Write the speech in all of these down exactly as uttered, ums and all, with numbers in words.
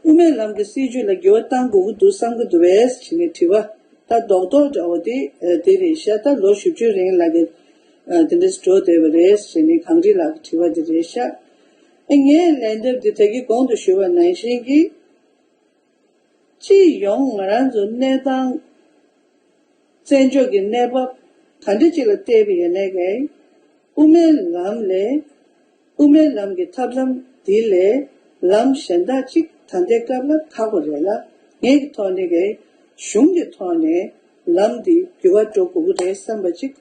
དབུ་མའི་ལམ་གྱི་སྲིད་བྱུས་ལ་འགྱུར་བ་གཏང་དགོས་ཀྱི་འདུག་བསམ་གྱི་འདུག་བས་ཞེས་ནས་དྲི་བ། ད་རྡོག་རྡོག་འདྲ་བོ་དེ་ཨ་དེ་རེད་ཤག་ད་ལོ་བཞི་བཅུ་རིང་ལ་གི་ཨ་དེ་འདྲས་འགྲོ་བསྡད་པ་རེད་ཞེས་ནས་གངས་རི་ལགས་ཀྱི་དྲི་བ་དེ་རེད་ཤག་ཨ་ངས་ལན་འདེབས་འདི་ད་གིན་གོང་དུ་ཞུས་པ་ནང་བཞིན་གྱི། སྤྱི་ཡོངས་ང་རང་ཚོ་གནས་སྟངས་བཙན་བྱོལ་གྱི་གནས་བབ་ག་འདྲ་ཅིག་ལ་བལྟས་པ་ཡིན་ནའི་གི། དབུ་མའི་ལམ་ལས། དབུ་མའི་ལམ་གྱི་ཐབས་ལམ་འདི་ལས་ལམ་གཞན་དག་ཅིག་ད་ལྟའི་སྐབས་ལ་ཁག་པོ་རེད་ལ། ངེད་ཀྱི་ཐོག་ནས་གི་གཞུང་གི་ཐོག་ནས་ལམ་འདི་འགྱུར་བ་འགྲོ་དགོས་ཀྱི་རེད་བསམ་པ་ཅིག་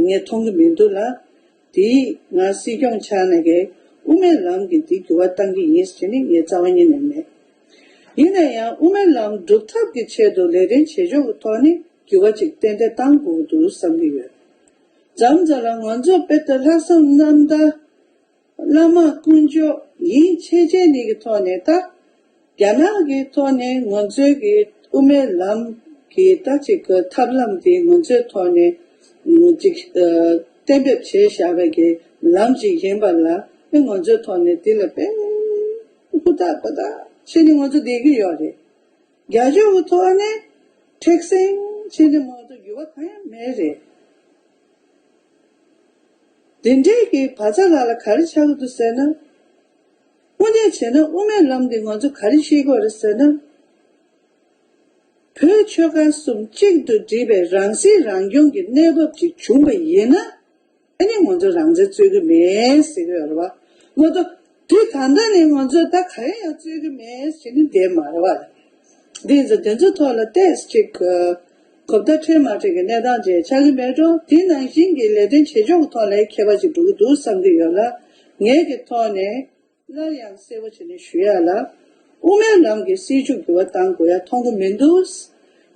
ངས་མཐོང་གི་མི་འདུག་ལ། དེ་ང་སྲིད་སྐྱོང་ཆགས་ནས་གི་དབུ་མའི་ལམ་གྱི་འདི་འགྱུར་བ་གཏང་གི་ཡིན་ཟེར་ནས་ངས་རྩ་བ་ཉིད་ནས་མེད། ཡིན་ན་ཡང་དབུ་མའི་ལམ་སྒྲུབ་ཐབས་ཀྱི་ཆེད་དུ་ལས་དོན་བྱེད་ཕྱོགས་ཀྱི་ཐོག་ནས་འགྱུར་བ་ཅིག་ཏན་ཏན་གཏང་དགོས་འདུག་བསམ་གྱི་ཡོད། མཚམས་མཚམས་ལ་ང་ཚོ་དཔེ་ལྟ་ལྷག་བསམ་རྣམ་དག་བླ་མ་དཀོན་མཆོག་ཡིན་ཆེ་ཆེ་ནི་གི་ཐོག་ནས་ད། རྒྱ་ནག་གི་ཐོག་ནས་ང་ཚོའི་གི་དབུ་མའི་ལམ་གྱི་ད་ཅིག་གི་ཐབས་ལམ་དེ་ང་ཚོའི་ཐོག་ནས་ཅིག་གཏན་འབེབས་བྱས་བཞག་པའི་གི་ལམ་ཅིག་ཡིན་པ་ལ་ཨེ་ང་ཚོའི་ཐོག་ནས་དེ་ལ་དཔེ་ཧུར་ཐག་པ་ཐག་བྱས་ནས་ང་ཚོ་བསྡད་ཀྱི་ཡོད་རེད། རྒྱ་ཕྱོགས་ཀྱི་ཐོག་ནས་མཁྲེགས་སེང་བྱས་ནས་མ་གཏོགས་འགྱུར་བ་གང་ཡང་མེད་རེད། དེ་འདྲའི་གི་བ་ཚ་ལ་ལ་ག་རེ་ཆགས་ཀྱི་འདུག་ཟེར་ན། དངོས་གནས་བྱས་ན་དབུ་མའི་ལམ་འདི་ང་ཚོ་ག་རེ་ཤེས་དགོས་རེད་ཟེར་ན། བོད་ཆོལ་ཁ་གསུམ་གཅིག་ཏུ་སྒྲིལ་བའི་རང་སྲིད་རང་སྐྱོང་གི་གནས་བབ་ཅིག་བྱུང་བ་ཡིན་ན། ཨ་ནི་ང་ཚོ་རང་བཙན་རྩོད་ཀྱི་མེད་ཟེར་གྱི་ཡོད་རེད་བ། མ་གཏོགས་དུས་ད་ལྟ་ནས་ང་ཚོ་ད་ག་རེ་ཡང་རྩོད་ཀྱི་མེད་ཟེར་ནི་བསྡད་མ་རེད་བ། འདི་ཚོ་དེ་ཚོ་ཐོག་ལ་ཏོག་ཙམ་ཅིག་གོ་བརྡ་འཕྲོད་མ་འཕྲོད་ཀྱི་གནས་སྟངས་ཅིག་ཆགས་ཀྱི་མེད་འགྲོ། དེ་ནང་བཞིན་གྱི་ལས་དོན་བྱེད་ཕྱོགས་ཀྱི་ཐོག་ལ་ཁྱད་པར་ཅིག་འགྲོ་གི་འདུག་བསམ་གྱི་ཡོད་ལ། ངེད་ཀྱི་ཐོག་ནས། སླར་ཡང་གསལ་པོ་བྱས་ནས་ཞུ་ཡ་ལ། དབུ་མའི་ལམ་གྱི་སྲིད་བྱུས་འགྱུར་བ་གཏང་དགོས་ཡ་མཐོང་གི་མི་འདུག་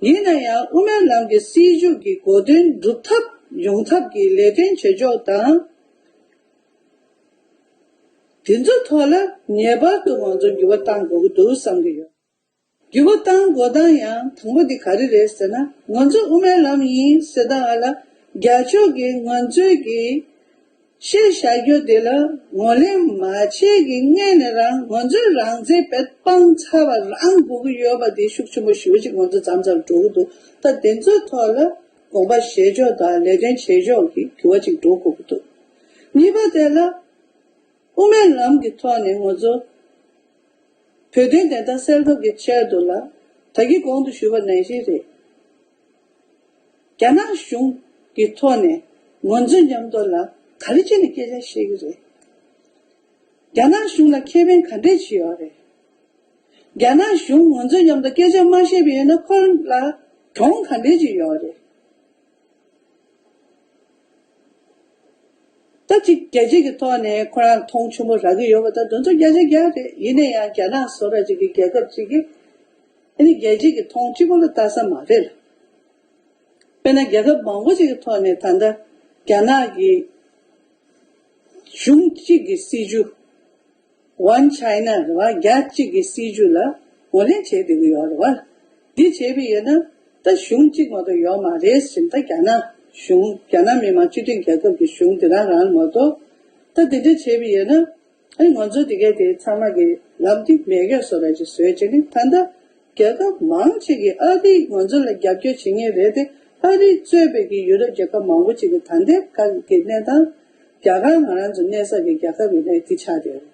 ཡིན་ན་ཡང་དབུ་མའི་ལམ་གྱི་སྲིད་བྱུས་ཀྱི་གོ་དོན་སྒྲུབ་ཐབས་ཡོང་ཐབས་ཀྱི་ལས་དོན་བྱེད་ཕྱོགས་དང་། དེ་ཚོའི་ཐོག་ལ་ངེས་པར་དུ་ང་ཚོ་འགྱུར་བ་གཏང་དགོས་ཀྱི་འདུག་བསམ་གྱི་ཡོད། འགྱུར་བ་གཏང་དགོས་སྟངས་ཡང་དང་པོ་འདི་ག་རེ་རེད་ཟེར་ན། ང་ཚོ་དབུ་མའི་ལམ་ཡིན་ཟེར་སྟངས་ལ་རྒྱ་ཕྱོགས་ཀྱིས་ང་ཚོའི་གི་བཤད་བཞག་རྒྱུ་དེ་ལ་ངོས་ལེན་མ་བྱས་ཀྱི་སྔོན་ནས་རང་ང་ཚོའི་རང་བཙན་བེད་སྤངས་ཚར་བ་རང་དགོས་ཀྱི་ཡོད་པ་དེ་ཤུགས་ཆེན་པོ་ཞེ་པོ་ཅིག་ང་ཚོ་མཚམས་མཚམས་འགྲོ་གི་འདུག་ད་དེ་ཚོའི་ཐོག་ལ་དགོངས་པ་བཞེས་ཕྱོགས་དང་ལས་དོན་བྱེད་ཕྱོགས་ཀྱི་འགྱུར་བ་ཅིག་འགྲོ་དགོས་ཀྱི་འདུག་གཉིས་པ་དེ་ལ་དབུ་མའི་ལམ་གྱི་ཐོག་ནས་ང་ཚོ་བོད་དོན་བདེན་མཐའ་གསལ་ཐབས་ཀྱི་ཆེད་དུ་ལ་ད་གིན་གོང་དུ་ཞུས་པ་ནང་བཞིན་རེད། རྒྱ་ནག་གཞུང་གི་ཐོག་ནས་ང་ཚོ་མཉམ་དུ་ལ་ག་རེ་བྱས་ནས་སྐད་ཆ་བཤད་ཀྱི་རེད། རྒྱ་ནག་གཞུང་ལ་ཁེ་ཕན་ག་འདྲས་ཅིག་ཡོད་རེད། རྒྱ་ནག་གཞུང་ང་ཚོ་མཉམ་དུ་སྐད་ཆ་མ་བཤད་པ་ཡིན་ན་ཁོ་ལ་གྱོང་ག་འདྲས་ཅིག་ཡོད་རེད། ད་ཅིག་རྒྱལ་སྤྱི་གི་ཐོག་ནས་ཁོ་རང་མཐོང་ཆུང་པོ་རག་གི་ཡོད་པ་ད་དེ་ཚོ་བརྒྱ་ཆ་བརྒྱ་རེད། ཡིན་ན་ཡང་རྒྱ་ནག་བཟོ་འདྲ་ཅིག་གི་རྒྱལ་ཁབ་ཅིག་གིས་ཨ་ནི་རྒྱལ་སྤྱི་གི་མཐོང་གཅིག་པོ་ལ་ལྟ་ས་མ་རེད་ལ། དཔེར་ན་རྒྱལ་ཁབ་མང་པོ་ཅིག་གི་ཐོག་ནས་ད་ལྟ་རྒྱ་ནག་གི་གཞུང་གཅིག་གི་སྲིད་བྱུས། One China རེད་བ། རྒྱ་གཅིག་གི་སྲིད་བྱུས་ལ་ངོས་ལེན་བྱས་བསྡད་ཀྱི་ཡོད་རེད་བ། འདི་བྱས་པ་ཡིན་ན་ད་གཞུང་གཅིག་མ་གཏོགས་ཡོད་མ་རེད་ཟེར། ད་རྒྱ་ནག་གཞུང་རྒྱ་ནག་མི་དམངས་སྤྱི་མཐུན་རྒྱལ་ཁབ་ཀྱི་གཞུང་འདི་རང་རང་མ་གཏོགས་ད་འདི་འདྲ་བྱས་པ་ཡིན་ན་ཨ་ནི་ང་ཚོ་འདི་གའི་དེ་ཚང་མ་གི་ལམ་འདི་མེད་སྐྱོ་བཟོ་འདྲ་ཅིག་བཟོས་བྱས་ནས་ད་ལྟ་རྒྱལ་ཁབ་མང་ཆེ་གིས་ཨ་རི་ང་ཚོ་ལ་རྒྱབ་སྐྱོར་བྱེད་མཁན་རེད་དེ། ཨ་རི་གཙོས་པའི་གི་ཡུ་རོབ་རྒྱལ་ཁབ་མང་པོ་ཅིག་གི་ད་ལྟའི་ཁ་གི་གནས་སྟངས་རྒྱ་གར་ང་རང་ཚོ་གནས་ས་གི་རྒྱལ་ཁབ་ཡིན་ནའི་དེ་ཆགས་བསྡད་ཡོད་རེད།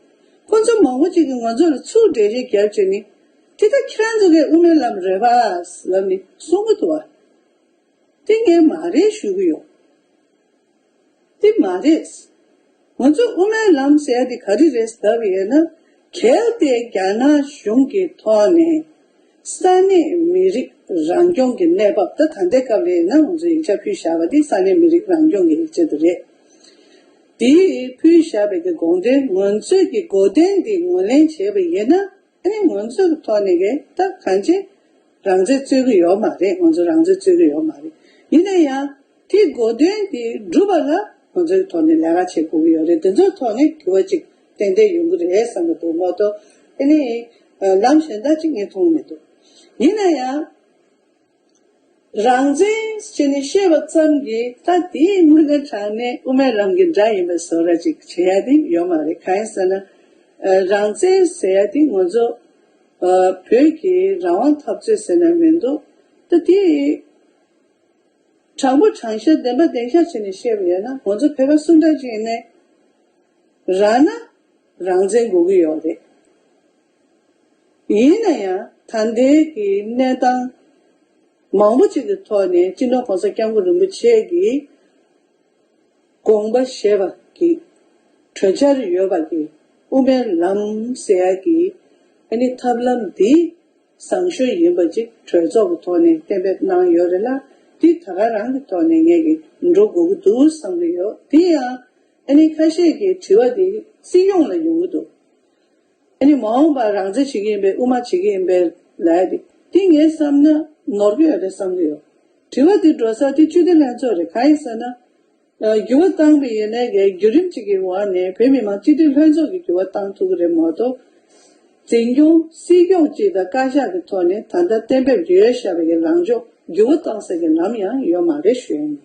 ཁོ་ཚོ་མང་པོ་ཅིག་གིས་ང་ཚོ་ལ་ཚུར་འགྲེལ་བཤད་རྒྱབ་བྱས་ནས་དེ་ད་ཁྱེད་རང་ཚོ་གི་དབུ་མའི་ལམ་རེད་པ་ལབ་ནས་གསུང་གི་འདུག་བ། དེ་ངས་མ་རེད་ཞུ་གི་ཡོད། དེ་མ་རེད། ང་ཚོ་དབུ་མའི་ལམ་ཟེར་ཡ་དེ་ག་རེ་རེད་ཟེར་བ་ཡིན་ན། གལ་ཏེ་རྒྱ་ནག་གཞུང་གི་ཐོག་ནས་ས་གནས་མི་རིགས་རང་སྐྱོང་གི་གནས་བབ་ད་ད་ལྟའི་སྐབས་ལ་ཡིན་ན་ང་ཚོ་ཡིག་ཆ་ཕུལ་བཞག་པ་དེ་ས་གནས་མི་རིགས་རང་སྐྱོང་གི་ཡིག་ཆ་དེ་རེད། དེ་ཕུལ་བཞག་པའི་གི་དགོངས་དོན་ང་ཚོས་ཀྱི་གོ་དོན་དེ་ངོས་ལེན་བྱས་པ་ཡིན་ན། ཨ་ནི་ང་ཚོའི་ཐོག་ནས་གི་ད་གང་ཅི་རང་བཙན་རྩོད་ཀྱི་ཡོད་མ་རེད། ང་ཚོ་རང་བཙན་རྩོད་ཀྱི་ཡོད་མ་རེད། ཡིན་ན་ཡང་དེ་གོ་དོན་དེ་སྒྲུབ་པ་ལ་ང་ཚོའི་ཐོག་ནས་ལས་ཀ་བྱེད་དགོས་ཀྱི་ཡོད་རེད། དེ་ཚོའི་ཐོག་ནས་འགྱུར་བ་ཅིག་ཏན་ཏན་ཡོང་གི་རེད་བསམ་གྱི་འདུག་མ་གཏོགས་ཨ་ནི་ལམ་གཞན་དག་ཅིག་ངས་མཐོང་མི་འདུག་ཡིན་ན་ཡང་། རང་བཙན་ཟེར་ནས་བཤད་པ་ཙམ་གྱིས་ད་དེའི་དངོས་གནས་དྲང་གནས་དབུ་མའི་ལམ་གྱི་དགྲ་ཡིན་པའི་བཟོ་འདྲ་ཅིག་བྱེད་ཡ་དེ་ཡོད་མ་རེད། གང་ཡིན་ཟེར་ན། ཨ། རང་བཙན་ཟེར་ཡ་དེ་ང་ཚོ་ བོད་ཀྱི་རང་དབང་འཐབ་རྩོད་ཟེར་ན་མི་འདུག་ད་དེ་དྲང་པོ་དྲང་བཞག་བདེན་པ་བདེན་བཞག་བྱས་ནས་བཤད་པ་ཡིན་ན། ང་ཚོ་བོད་པ་སུ་འདྲ་ཅིག་ཡིན་ནའི། རང་ན་རང་བཙན་དགོས་ཀྱི་ཡོད་རེད། ཡིན་ན་ཡང་ད་ལྟའི་གི་གནས་སྟངས་མང་པོ་ཅིག་གི་ཐོག་ནས་སྤྱི་ནོར་༸གོང་ས་༸སྐྱབས་མགོན་རིན་པོ་ཆེ་གི་དགོངས་པ་བཞེས་པ་གི་གྲོས་འཆར་ཡོད་པ་གི་དབུ་མའི་ལམ་ཟེར་ཡ་གི་ཨ་ནི་ཐབས་ལམ་འདི་བཟང་ཤོས་ཡིན་པ་ཅིག་གྲོས་ཚོགས་ཀྱི་ཐོག་ནས་གཏན་འབེབས་གནང་ཡོད་རེད་ལ། འདི་ད་ག་རང་གི་ཐོག་ནས་ངས་ཀྱི་འགྲོ་དགོས་ཀྱི་འདུག་བསམ་གྱི་ཡོད། དེ་ཡང་ཨ་ནི་ཁ་ཤས་ཀྱི་དྲི་བ་འདི་སྲིད་སྐྱོང་ལ་ཡོང་གི་འདུག་ཨ་ནི་མ་འོངས་པར་རང་བཙན་བྱེད་ཀྱི་ཡིན་པས། དབུ་མ་བྱེད་ཀྱི་ཡིན་པས་ལབ་ཡ་དེ། དེ་ངས་བསམ་ན་ནོར་གྱི་ཡོད་རེད་བསམ་གྱི་ཡོད། དྲི་བ་དེ་འགྲོ་ས་དེ་སྤྱི་འཐུས་ལྷན་ཚོགས་རེད། གང་ཡིན་ཟེར་ན། ཨ། འགྱུར་བ་བཏང་བ་ཡིན་ནའི་གི་བརྒྱུད་རིམ་གཅིག་གི་འོག་ནས་བོད་མི་མང་སྤྱི་འཐུས་ལྷན་ཚོགས་ཀྱིས་འགྱུར་བ་བཏང་ཐུབ་ཀྱི་རེད་མ་གཏོགས། འཛིན་སྐྱོང་སྲིད་སྐྱོང་གཅིག་དང་བཀའ་ཤག་གི་ཐོག་ནས་ད་ལྟ་གཏན་འབེབས་ཡོད་བཞག་པའི་གི་ལངས་ཕྱོགས་འགྱུར་བ་བཏང་ས་གི་ལམ་ཡང་ཡོད་མ་རེད་ཞུ་ཡ་ཡིན།